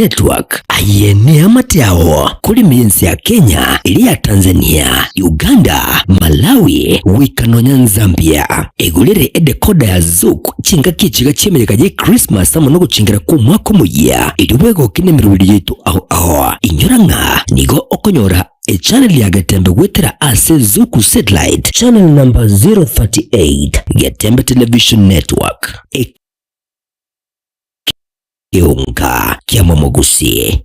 Network, aye neamate ao korema ense ya Kenya, eria ya Tanzania, Uganda, Malawi, goika nonya Nzambia. Egorere edecoder ya Zuku chingaki echiga chi'emeyega ye Christmas amo nogochengera kw'omwaka omoyia, erio bwegoke nemeroberi yaito ao ao. Inyora ng'a nigo okonyora echannel ya Getembe goetera ase Zuku Satellite channel number 038, Getembe Television Network. Ekeonga ki'amomogusi.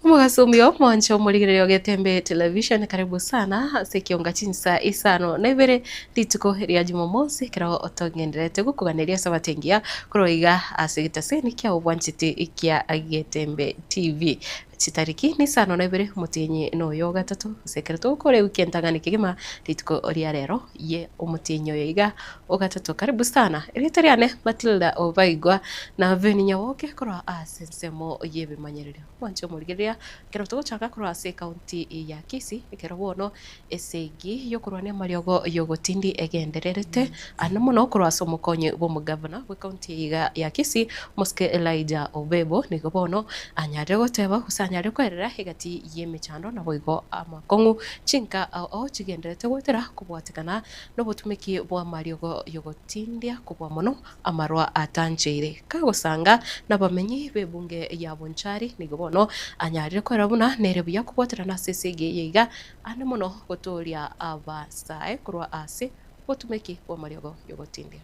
Omogaso omuya omwanche omorigereria o Getembe Television karibu sana ase ekionga chinsa isano na ibere rituko ria Jumamosi ekero togendererete gokoganeria esabato engiya korwa iga ase egetaseni kia obwancheti kia Getembe TV. Chitariki nisano na ibere omotienyi noyo o gatato, ase ekero togokora ewiki entang'ani kegima rituko ria rero ye omotienyi oyo iga o gatato. Karibu sana, erieta riane Matilda Obaigwa na Veni Nyaboke korwa ase ensemo y'ebimanyererio. Mwanche omorigereria ekero togochaka korwa ase ekaunti ya Kisii, ekero bono esegi y'okorwania amariogo y'ogotindi egendererete ande mono korwa ase omokonyi bw'omogavana bw'ekaunti eye iga ya Kisii, Omosike Elijah Obebo, nigo bono anyarire goteba gose anyarire koerera egati y'emechando naboigo amakong'u chinka ao ao chigendererete goetera kobwatekana nobotumeki bw'amariogo y'ogotindia kobua mono amarwa atancheire. Kagosanga nabamenyi b'ebunge ya Bonchari nigo bono anyarire koera buna nere buya kobwaterana ase esegi eye iga ande mono gotooria abasae korwa ase obotumeki bw'amariogo y'ogotindia.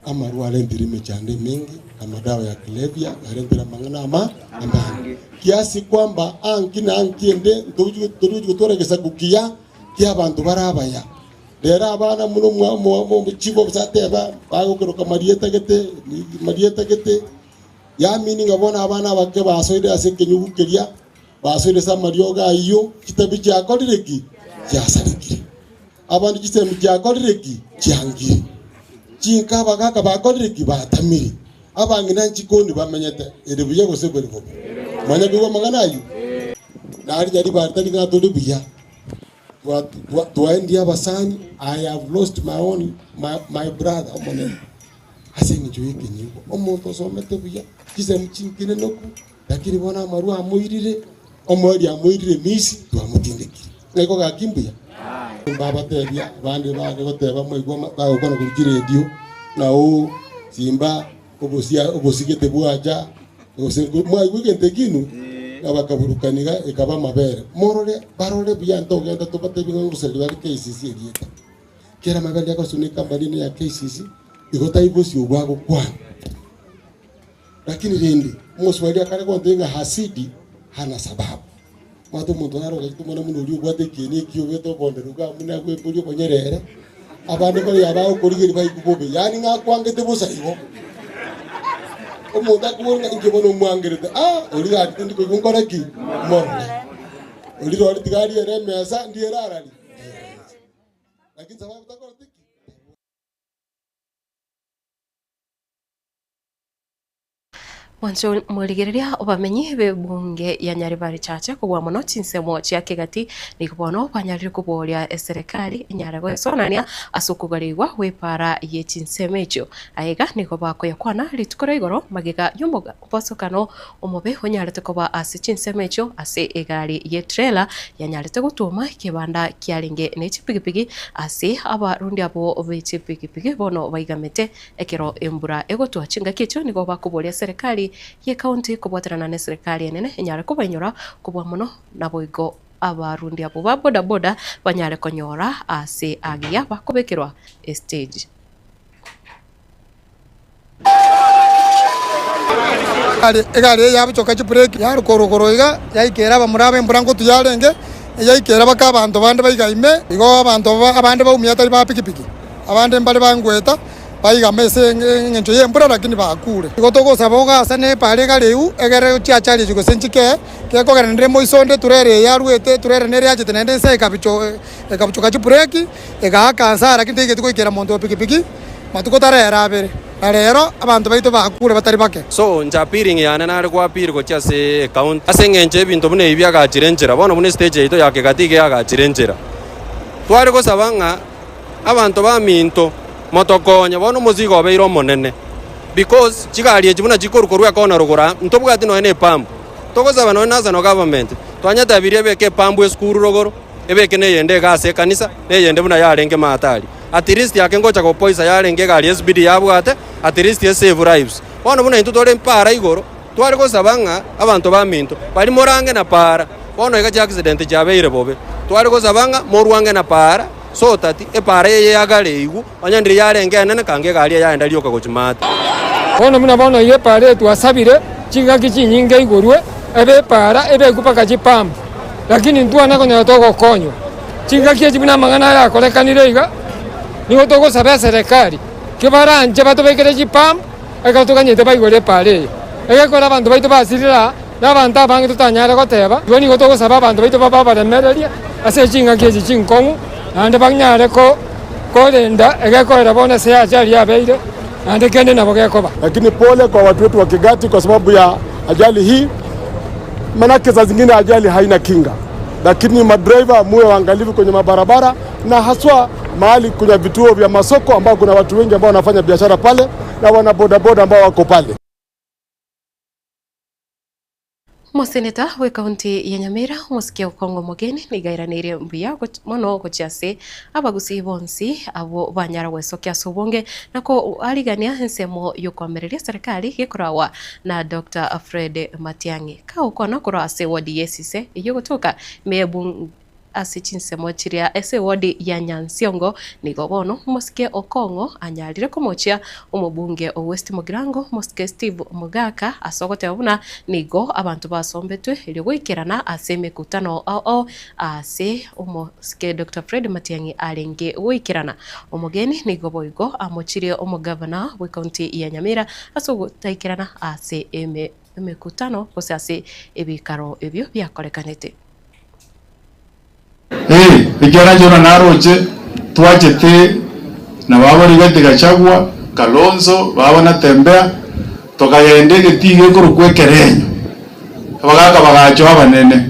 Amarwa arentire emechando emenge, amadawa ya kulevya arentire amang'ana ama amange, kiasi kwamba anki na anki ende ntochi torigochi gotwara egesaku kiya ki'abanto bare abaya. Rero abana buna omochifu gose ateba, bagokeroka marieta gete, marieta gete, yamini ng'a bono abana abake basoire ase ekenyugu keria, basoire ase amariogo ayio, chitabi chiakorire ki? Chiasarekire. Abande chisemi chiakorire ki? Chiangire. Chinka abagaka bakorire ki? Batamire. Abang'ina nchikoni bamenyete, ere buya gose bere bobe? Manya koigwa amang'ana ayio? Nari nyaribari tari ng'a tore buya. Twaendire abasani, I have lost my own, my, my brother omonene ase eng'encho y'ekenyigwa. Omonto osomete buya, chisemi chinkenenoku, lakini bono amarwa amoirire, omoerio amoirire misi, twamotindekire. Ng'ai kogaki mbuya? Mbabatebia, abande bare goteba mwaigwa bagokwana korwa chiredio, ng'a oo simba obosia obosigete bwacha, Gose mwaigwa egento eki inwe? Na bakaburukania iga ekaba amabere. Morore, barore buya ntogenda tobatebie ng'a ngosari bare KCC erieta. Kera amabere riakoroswa ne ekampani ene ya KCC, igo tari bosio obwo agokwana. Lakini rende, omoswahili akare gontebia ng'a hasidi hana sababu. Omanyete omonto naro ogachete omwana buna oria obwate ekieni ekio obete obonderwa iga buna agweboria obonyerere, abande baria bagokorigeria baigwe bobe, yaani ng'a akwangete bosa igo. Omonto akobora ng'a inche bono omwangerete, ah oria gaki tindi koigwa nkore ki? Morore. Oria rori tiga ariere emesa, ndiere arari? Lakini sababu takoreti ki? Mwancho morigereria obamenyi b'ebunge ya Nyaribari Chache kobua mono chinsemo chia Kegati nigo bono banyarire koboria eserekari enyare goesoanania ase okogarigwa gw'epaara ye chinsemo echio. Aiga nigo bakoyakwana rituko ria igoro magega y'omobosokano omobe onyarete koba ase chinsemo echio ase egari ye trailer yanyarete gotwoma ekebanda kiarenge ne chipigipigi ase abarundi abwo be chipigipigi bono baigamete Ekero embura egotwa chingaki echio nigo bakoboria serikali y'ecounty kobwaterana neserikali enene enyare kobainyora kobua mono naboigo abarundi abwo ba boda boda banyare konyora ase agiya bakobekerwa estage. Egari eye yabochoka chibreki yaruka orogoro iga yaikera abamura aba embura ngotu yarenge yaikera mpaka abanto bande baiga ime igo abanto abande baumia tari ba pikipiki. Abande mbare bangweta, baigama ase engencho y'embura, lakini bakuure. Igo togosaba ogasa nepaara egareu, egere chiachari echi gose nchikee, gekogera naende moiso onde eturere eye arwete, eturere nere yachete naende ense ekabuchoka chibureki, egaaka nsa lakini teigeti goikera monto o pikipiki, matuko tarera abere. Na rero abanto baito bakuure batari bake. So inche appealing yane nare go appeal gochia ase ecounty ase eng'encho ebinto buna ebi biagachire enchera. Bono buna estage yaito ya Kegati iga eagachire enchera. Tware gosaba ng'a Abanto baminto, motokonye bono omosigo obeire omonene, because chigari echi buna chikorwa korwa ekona rogoro aa, ntobwati nonya na epampu. Togosaba nonya national government, twanyetebirie ebeke epampu esukuru rogoro, ebeke na eyende iga ase ekanisa, na eyende buna yarenge maate aria. At least ake ngocha gopoisa yarenge egari espeed yabwate, at least esave lives. Bono buna intwe tore mpara igoro, tware gosaba ng'a abanto baminto, baria morange na paara, bono iga chiaccident chiabeire bobe, tware gosaba ng'a morwange na paara, So that epaara eye yagareigwe, onye ndiri yarenge enene, kanga egari eye yaenda rioka gochia maate. Bono buna bono iga epaara eye twasabire chingaki chinyinge igorwe, ebe epaara ebekwe mpaka chipampu, lakini ntwana konyora togokonywa. Chingaki echi buna amang'ana aya akorekanire iga, nigo togosaba eserekari, kibaranche batobekere chipampu, ekero toganyete baigore epaara eye. Egekora abanto baito basirire aa, na abanto abange totanyare goteba, igo nigo togosaba abanto baito babe abaremereria ase chingaki echi chinkong'u, naende banyare korenda egekoera bono ase ajali yabeire, naende kende nabo gekoba. Lakini pole kwa watu wetu wa Kegati kwa sababu ya ajali hii, manake saa zingine ajali haina kinga, lakini madriver muwe waangalifu kwenye mabarabara na haswa mahali kuna vituo vya masoko ambao kuna watu wengi ambao wanafanya biashara pale na wana bodaboda ambao wako pale. Omoseneta bw'ekaunti ya Nyamira, omosike Okong'o Omogeni nigo airaneirie mbuya mono gochia ase abagusii bonsi abwo banyara gwesokia ase obonge na koarigania ensemo y'okoamereria serikali gekoragwa na Doctor Fred Matiang'i. Kagokwana korwa ase ward y'esise eyio egotoka ime Ase chinsemo chiria ase ewodi ya Nyansiongo nigo bono omosike Okong'o anyarire komochia omobunge o West Mugirango omosike Steve Mogaka ase ogoteba buna nigo abanto basombetwe erio goikerana ase emekutano ao ao ase omosike Doctor Fred Matiang'i arenge goikerana. Omogeni nigo boigo amochirie omogavana bw'ecounty ya Nyamira ase ogotaikerana ase emekutano gose ase ebikaro ebio biakorekanete. Ee, ekiagera inche buna naroche twachete na baba Rigathi Gachagua, Kalonzo, baba Natembeya, tokagenda egetii gekorokwa Ekerenyo, abagaka bagachoa abanene,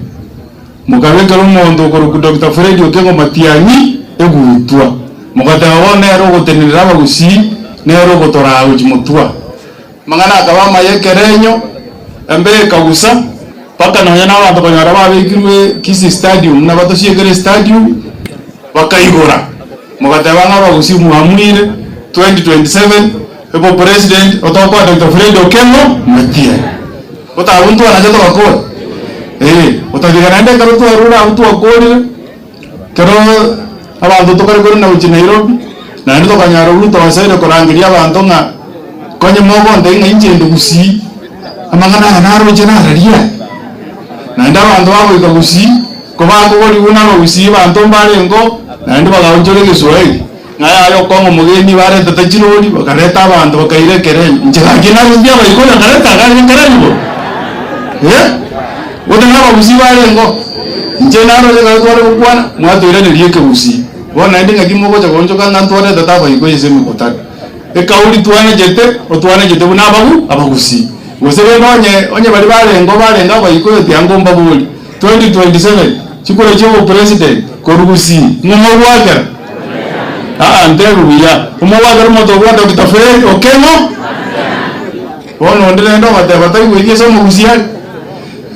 mokabekera omonto okorokwa Doctor Fred Okengo Matiang'i egutwa, mogateba bono nere ogotenenera abagusii, nere ogotoraa gochia motwa. Amang'ana akaba amaya ekerenyo, embeo ekagusa, mpaka nonya nabanto konyora babekirwe Kisii Stadium buna batosiekere estadium, bakaigora. Mogateba ng'a abagusii mwamuire 2027 obopresident otokoa Doctor Fred Okengo Matiang'i. Otabu ntwanacha togakora? Ee, otatiga naende ekero twarure abwo twakorire, ekero abanto tokare korina gochia Nairobi, naende tokanyara Ruto osaire korangeria abanto ng'a konye mogontebia ng'a inche inde Gusii, amang'ana aya naroche nararia aya. Naende abanto bagoika Gusii, kobakogorigwa na abagusii banto mbarengeo, naende bagaonchora egeswahili, ng'a yaya okong'a omogeni baretete chirori, bakareta abanto bakaira ekerenyo. Inche gaki narusia abaikori nkareta gari ekerenyo bono? Eh? Gose nabagusii barengeo? Inche naroche ekero tware gokwana, mwatoiraneria ekegusii. Bono naende ng'aki mogocha goonchoka ng'a ntwaretete abaikoi ase emekutano. Ekauri twanachete, otwanachete buna abagu abagusii. Gose rende onye onye baria barenge barenge abaikoyo tiango mbabori, 2027 chikura chia obopresident korwa Gusii, ng'o mogwakera? Aa ntebi buya, omogwakera omonto okwa Doctor Fred Okengo? Bono onde rende ogoteba taigweti ase omogusii are?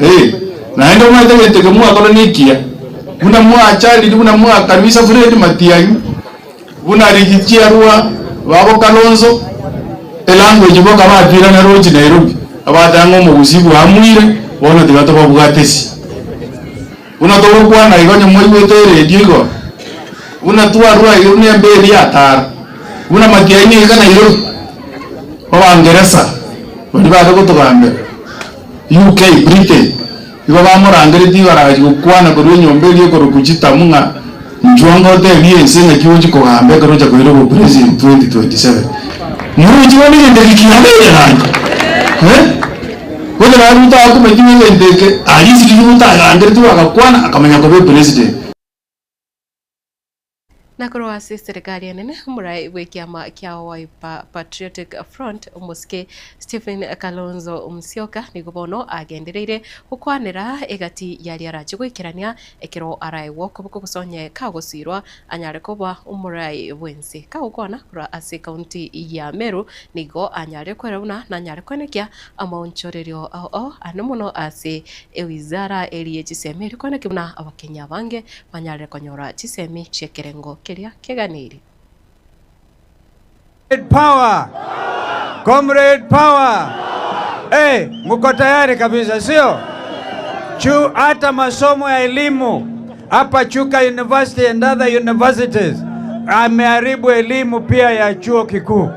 Eh, naende omanyete egento eke mwakora nekiya, buna mwachariri buna mwakanisa Fred Matiang'i, Buna rigichiarua babo Kalonzo, elanguage boka batirana rochi Nairobi, abatanga ng'a omogusii bwamuire, bono tiga tobabwatesi. Buna togokwana igo onye mwaigwete eredio igoro, buna twarua iga buna emberi yatara, buna Matiang'i aika Nairobi, Abangeresa baria bare gotogambera, UK, Britain, Igo bamorangeretie igoro agachia gokwana korwa enyomba eria ekorokwa Chitamu ng'a, Inchuo ngotebie ense ng'aki ogochia kogamba ekero ocha koira obopresident 2027. Moroche bono egento eke kiabeire gaki? Eh? Bono naro Ruto akumeti ng'a egento eke aria ase riria Ruto agangeretigwe agakwana akamanya koba epresident. Na korwa ase eserekari enene, omorai bw'ekiama kia Wiper Patriotic Front, omosike Stephen Kalonzo Musyoka nigo bono agendereire gokwanera egati yaria arache goikerania ekero araegwe okoboko gose onye kagosirwa anyare koba omorai bw'ense. Kagokwana korwa ase ekaunti ya Meru nigo anyare kwera buna nanyare koenekia amaonchorerio ao ane mono ase ewizara eria ye chisemi erio koenekia buna abakenya abange banyare konyora chisemi chi'ekerengo keria keganeirie. Power! Comrade Power! Hey, mko tayari kabisa sio? Chu hata masomo ya elimu hapa Chuka University and other universities ameharibu elimu pia ya chuo kikuu,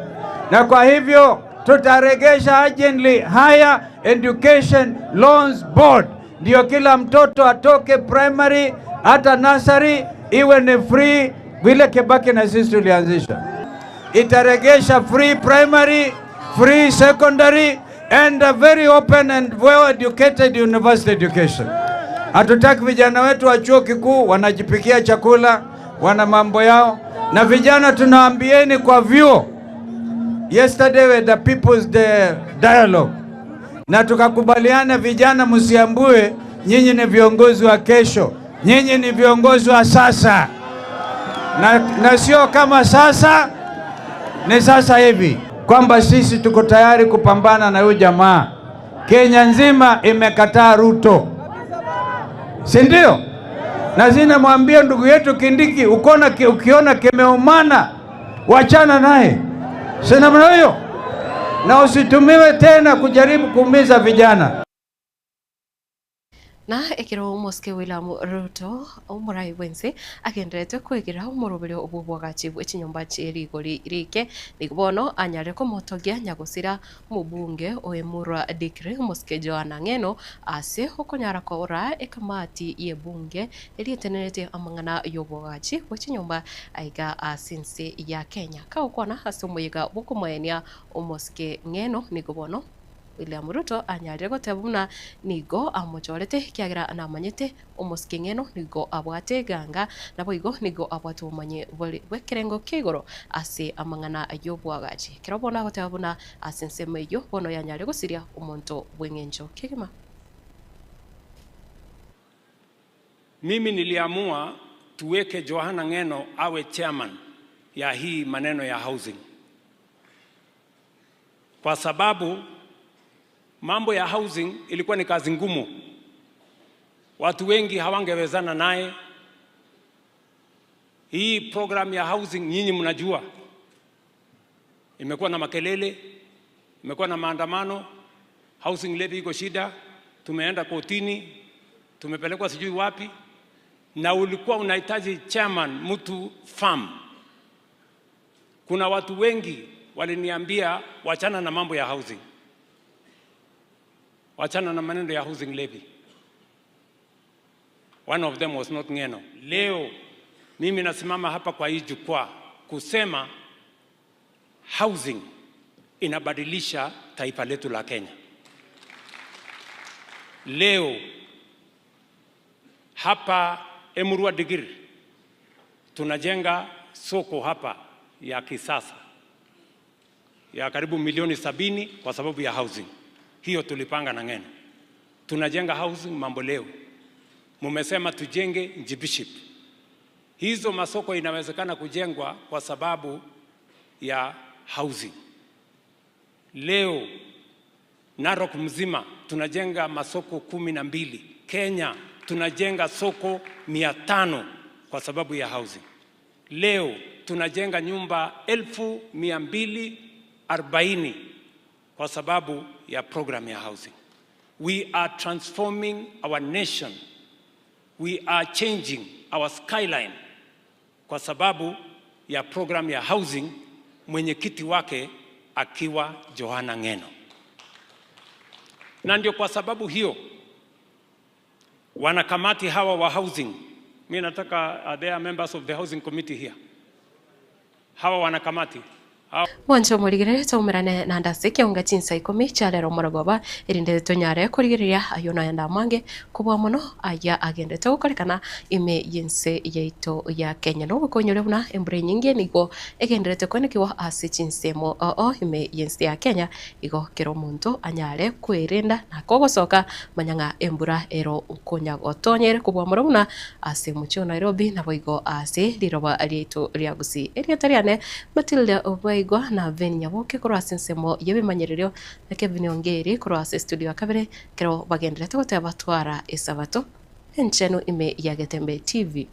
na kwa hivyo tutaregesha urgently Higher Education Loans Board ndio kila mtoto atoke primary hata nursery iwe ni free, vile Kibaki na sisi tulianzisha. Itaregesha free primary, free secondary and a very open and well educated university education. Hatutaki vijana wetu wa chuo kikuu wanajipikia chakula, wana mambo yao. Na vijana tunaambieni kwa vyuo, yesterday we had the people's dialogue na tukakubaliana, vijana msiambue, nyinyi ni viongozi wa kesho, nyinyi ni viongozi wa sasa, na, na sio kama sasa ni sasa hivi kwamba sisi tuko tayari kupambana na huyu jamaa. Kenya nzima imekataa Ruto, si ndio? Na zinamwambia ndugu yetu Kindiki, ukona, ukiona kimeumana wachana naye, si namna hiyo, na usitumiwe tena kujaribu kuumiza vijana. Na ekero omosike William Ruto, omorai bw'ense, agenderete kwegera omoroberio bw'oboagachi bwe chinyomba chie rigori rike, nigo bono anyare komotogia nyagosira omobunge o Emurua Dikirr, omosike Johana Ng'eno, ase okonyara kora ekamati y'ebunge eria etenenerete amang'ana y'oboagachi bwe chinyomba aiga ase ense ya Kenya. Kagokwana ase omoyega bw'okomoenia omosike Ng'eno, nigo bono William Ruto anyarire goteba buna nigo amochorete ekiagera namanyete omosike ng'eno nigo abwate eganga, naboigo nigo abwate obomanyi bore bw'ekerengo kia igoro ase amang'ana y'oboagachi. Ekero bono agoteba buna ase ensemo eyio bono yanyare gosiria omonto bw'eng'encho kegima. Mimi niliamua tuweke Johana Ng'eno awe chairman ya hii maneno ya housing, kwa sababu mambo ya housing ilikuwa ni kazi ngumu, watu wengi hawangewezana naye. Hii program ya housing nyinyi mnajua imekuwa na makelele, imekuwa na maandamano, housing levy iko shida, tumeenda kotini, tumepelekwa sijui wapi, na ulikuwa unahitaji chairman mtu firm. Kuna watu wengi waliniambia wachana na mambo ya housing, wachana na maneno ya housing levy. One of them was not Ng'eno. Leo mimi nasimama hapa kwa hii jukwaa kusema housing inabadilisha taifa letu la Kenya. Leo hapa Emurua Dikirr tunajenga soko hapa ya kisasa ya karibu milioni 70 kwa sababu ya housing. Hiyo tulipanga na Ng'eno. Tunajenga housing Mamboleo. Mumesema tujenge Njibiship. Hizo masoko inawezekana kujengwa kwa sababu ya housing. Leo Narok mzima tunajenga masoko 12. Kenya tunajenga soko 500 kwa sababu ya housing. Leo tunajenga nyumba 240,000 kwa sababu ya program ya housing. We are transforming our nation. We are changing our skyline kwa sababu ya program ya housing, mwenyekiti wake akiwa Johana Ng'eno. Na ndio kwa sababu hiyo wanakamati hawa wa housing, mi nataka are there members of the housing committee here? Hawa wanakamati hawa Mwancho omorigereria toumerane naende ase ekeonga chinsa ikomi chia rero omorogoba, erinde tonyare korigereria ayio noyende amange kobua mono aya agendete gokorekana ime y'ense yaito ya Kenya. Nogokoinyoria buna embura enyinge nigo egenderete koenekigwa ase chinsemo oo ime y'ense ya Kenya, igo kera omonto anyare kwerenda na kogosoka manya ng'a embura ero nkonya gotonya ere kobua mono buna ase omochie o Nairobi naboigo ase riroba riaito ria Gusii. Erieta riane Matilda Obaigwa na Ben Nyaboke korwa ase ensemo y'ebimanyererio na Kevin Ongeri korwa ase estudio ya kabere ekero bagenderete goteba twara esabato enchenu ime ya Getembe TV.